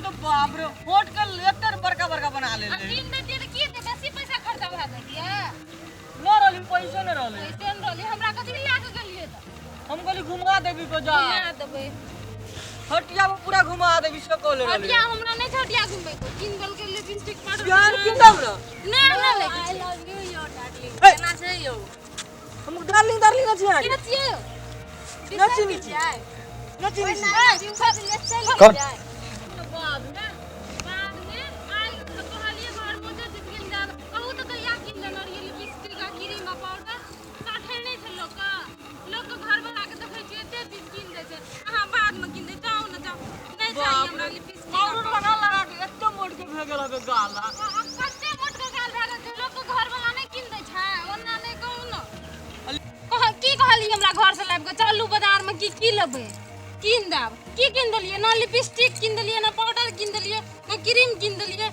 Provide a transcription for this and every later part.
तो बाप रे, होठ के एते बड़का बड़का बना ले। आ कीन देतियै तऽ की हेतै, बेसी पैसा खर्चा भए जैतियै। न रहली, पैसो न रहले। पैसे न रहलै, हमरा कथी लए कऽ गेलियै तऽ? हम कहली घुमा देबी बाजार। घुमा देबै। हटिया पर पूरा घुमा देबी से कहले रहली। हटिया हमरा नहि छै, हटिया घुमबै के। कीन देलकै लिपस्टिक पाउडर। बिहान कीन देब ने? नहि, हमरा लै के आई छै। Love you yo darling. हे! केना छै यौ? हम डार्लिंग डार्लिंग अछि अहाँके। के छियै यौ? न चिन्है छी, न चिन्है छी। कट। बाद में आइ कहलियै घर में जे जीत गेल जाब कहू तऽ कहिया कीन लेने रहियै लिपस्टिक आ क्रीम आ पाउडर? साठे नहि छै लोकके। लोकके घर वाला के देखै छियै एते चीज कीन दै छै, अहाँ बाद में कीन दै। जाउ ने जाउ, नहि चाही हमरा लिपस्टिक आ पाउडर लगा लगा के एते मोट के भए गेल हबे गाला। कते मोट के गाल भए गेल छै। लोकके घर वाला नहि कीन दै छै ओना? नहि कहू ने, कह की कहलियै हमरा घर से लाबि कऽ चलू बाजार में, की की लेबै कीन देब। की कीन देलियै? ना लिपस्टिक कीन देलियै, ना पाउडर कीन देलियै, ना क्रीम कीन देलियै।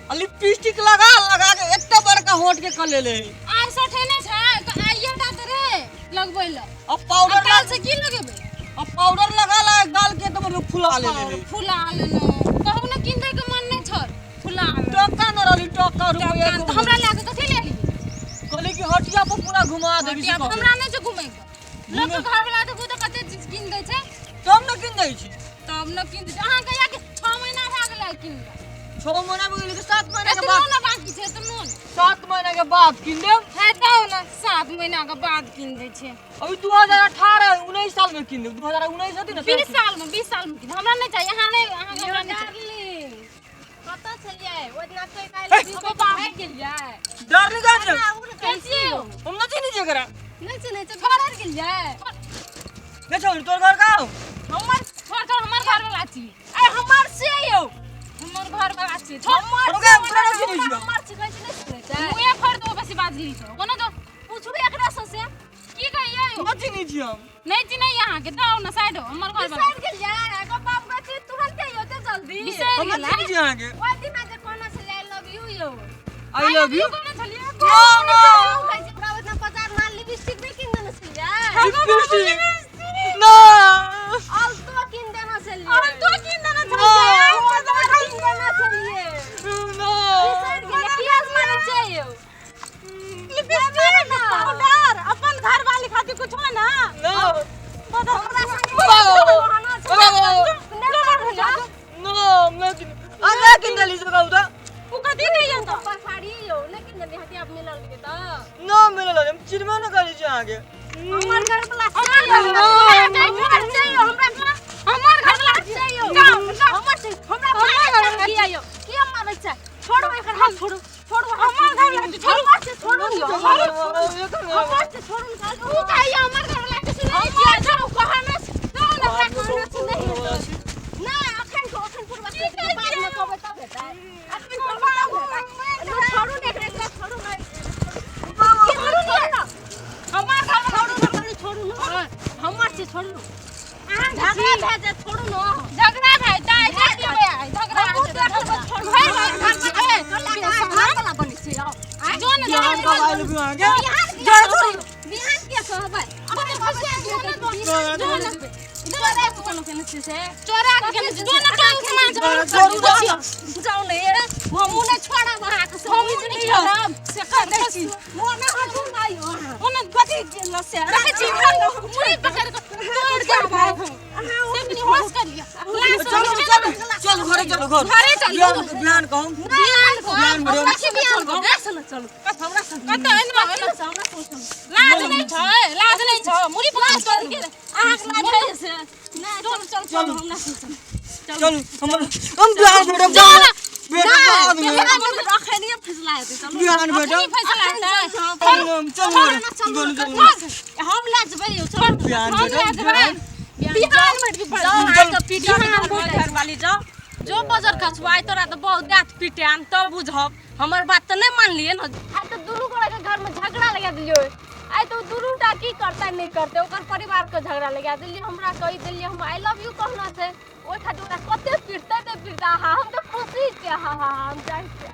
आ लिपस्टिक लगा लगा के एते बड़का होठ के कऽ लेले। आइ सठे नहि छै तऽ आइए टा तऽ रे लगबै लए। आ पाउडर आ काल से की लगेबै? आ पाउडर लगा लगा के गाल के एकदम फुला लेले। फुला लेलहुँ। कहू ने, कीन दै के मन नहि छल, फुला लेलहुँ। टका न रहली, टका रुपया। तऽ हमरा लए कऽ कथी ले लियै? कहली कि हटिया पर पूरा घुमा देबी से। हटिया पर हमरा नहि छै घुमैके। लोकके घर वाला देखू तऽ कते चीज कीन दै छै। तब न कीन दै छी। तब ने कीन दै छै। अहाँ कहिया के 6 महीना भए गेलै कीन के? 6 महीना भऽ गेलै, 7 महीना के एतनो बाद ने बाकी छै, एतनो ने। 7 महीना के बाद कीन देब। हेतौ ने, 7 महीना के बाद कीन दै छै। अभी 2018, 19 साल में कीन देब। 2019 हेतै ने? 20 साल में, 20 साल में कीन। हमरा नहि चाही, अहाँ नहि, अहाँ हमरा नहि चाही। डार्लिंग, कतऽ छलियै ओहि दिना? कोई हे! काल्हि भागि गेलियै। डार्लिंग कहाँ छै? के छियै यौ? हम न चिन्है छियै एकरा। नहि चिन्है छै? घर गेलियै। नहि छौ, तोर घर कहाँ हौ? हमर छोड़ छोड़, हमर घर वाला छी। ए, हमर से यौ। हमर घर वाला छी, छोड़। हमर हम ओकरा पूरा नहि चिन्है छियै। हमर छै, कहै छै नहि चिन्है छै? मुँहे फोड़ देबो बेसी बाजली तो। कोना जो पूछू एकरा से से। की कहियै यौ? न चिन्है छियै हम। नहि चिन्है अहाँके। जाउ ने साइड हो, हमर घर वाला। बिसरि गेलियै? एगो बाप गति तुरंते यौ, एते जल्दी बिसरि हम न गेलै। चिन्है छियै अहाँके। ओहि दिना जे कहने छलियै I love you यौ। I love you? कोना छलियै? नो नो। कहै छै हमरा ओतना बाजार ना लिपस्टिक नहि कीन देने छलियै? लिपस्टिक ना। अलतो कीन देने छलियै। अलतो कीन देने ना। छलियै। पाउडर कीन देने छलियै। ना। बिसरि गेलियै? किया मारै छै यौ? लिपस्टिक पाउडर अपन घर वाली खातिर कुछो ना। ना। हमरा संगे बाबा। बहाना छै। नहि मारबै ना। ना, हम ना चिन्ह आ ना कीन देली से कहू तऽ। उ कथी नहीं है तऽ? पछाड़ी यौ, नहि कीन देने हती? आब मिलल रहियै तऽ ना मिलल, हम चिन्हबे न करै छी अहाँके। हमर घर वाला। हमर घर वाला हमर छै यौ, हमरा हमर घर वाला छै यौ। जाउ जाउ। हमर छै, हमरा हमर मारै घर छै। वाला। किया यौ, किया मारै छै? छोड़ू एकर हाथ, छोड़ू, छोड़ू। हमर घर वाला छै, छोड़ू। हमर छै, छोड़ू यौ, हमर छै, छोड़ू ने। उ कहिया हमर घर वाला के सुनै छियै? जाउ, कहने छै। जाउ ने। हमरा कहने छै, नहि हेतै। नहि, अखन को अखन पूर्व बाद में कहबै तब हेतै। अखन कहबै तब हेतै। छोड़ू ने एकरा, एकरा छोड़ू ने। छोड़ू ने। हमर घर वाला। छोड़ू ने, कनी छोड़ू ने, हमर छै, छोड़ू ने। अहाँ झगड़ा भए जायत, छोड़ू ने। झगड़ा भए जाइ, देख लेबै आइ झगड़ा। हमहूँ देख लेबै, छोड़ू। घर घर घर घर वाला बनै छै यौ। जो ने। बिहान कब I love you अहाँके? बिहान किया जा, छोड़ू। बिहान किया कहबै? अपन खुशी जो ने। चोरा के कोनो केने छै से? चोरा के केने छै? जो ने, टांग के मार। छोड़ू, छोड़ू। जाउ ने, हमहूँ नहि छोड़ब अहाँके से। हमहूँ नहि छोड़ब। से कह दै छी। मोने हटू ने यौ अहाँ। ओने कथी गेल से? देखै छी, मुड़ी पकड़ के तोड़ देब भाई हम। अहाँ से होश कर लिया। चलू चलू चलू, घरे चलू, घर घरे चलू। बिहान बिहान कहूँ। बिहान को बिहान भेटब। कथी बिहान को? हमरा से ने चलू, हमरा से। कतऽ एना एना? हमरा से चलू। लाज नहि छै, लाज नहि छै? मुड़ी पकड़ तोड़ के अहाँके लाज होइए से? नहि, चलू चलू चलू, हमरा से चलू। चलू, हमर हम बिहान भेटब। जाउ ने। भेटब बाद में। अखनिये फैसला हेतै, चलू। बिहान भेटब। की फैसला हेतै? चलू, हम चलू घरे, चलू चलू। हम लए जेबै यौ, चलू। बिहान हम भेटब। लए जेबै। बिहान। बिहान भेटबी। जाउ, अहाँके पीटत घरवाली। जाउ जो बजर खसुआइ तोरा तऽ बहुत दाँत पीटे आन तब बुझब। हमर बात तऽ नहि मानलियै ने। आइ तऽ दुनू गोरा के घर में झगड़ा लगा दिलियै। आइ तऽ दुनू टा की करतै नहि करतै, ओकर परिवार के झगड़ा लगा दिलियै। हमरा कहि दिलियै, हम I love you कहना छै, ओहि खातिर ओकरा कते पीटतै नहि पीटतै। हा, हम तऽ खुशी छियै। हा हा, हम जाइ छियै।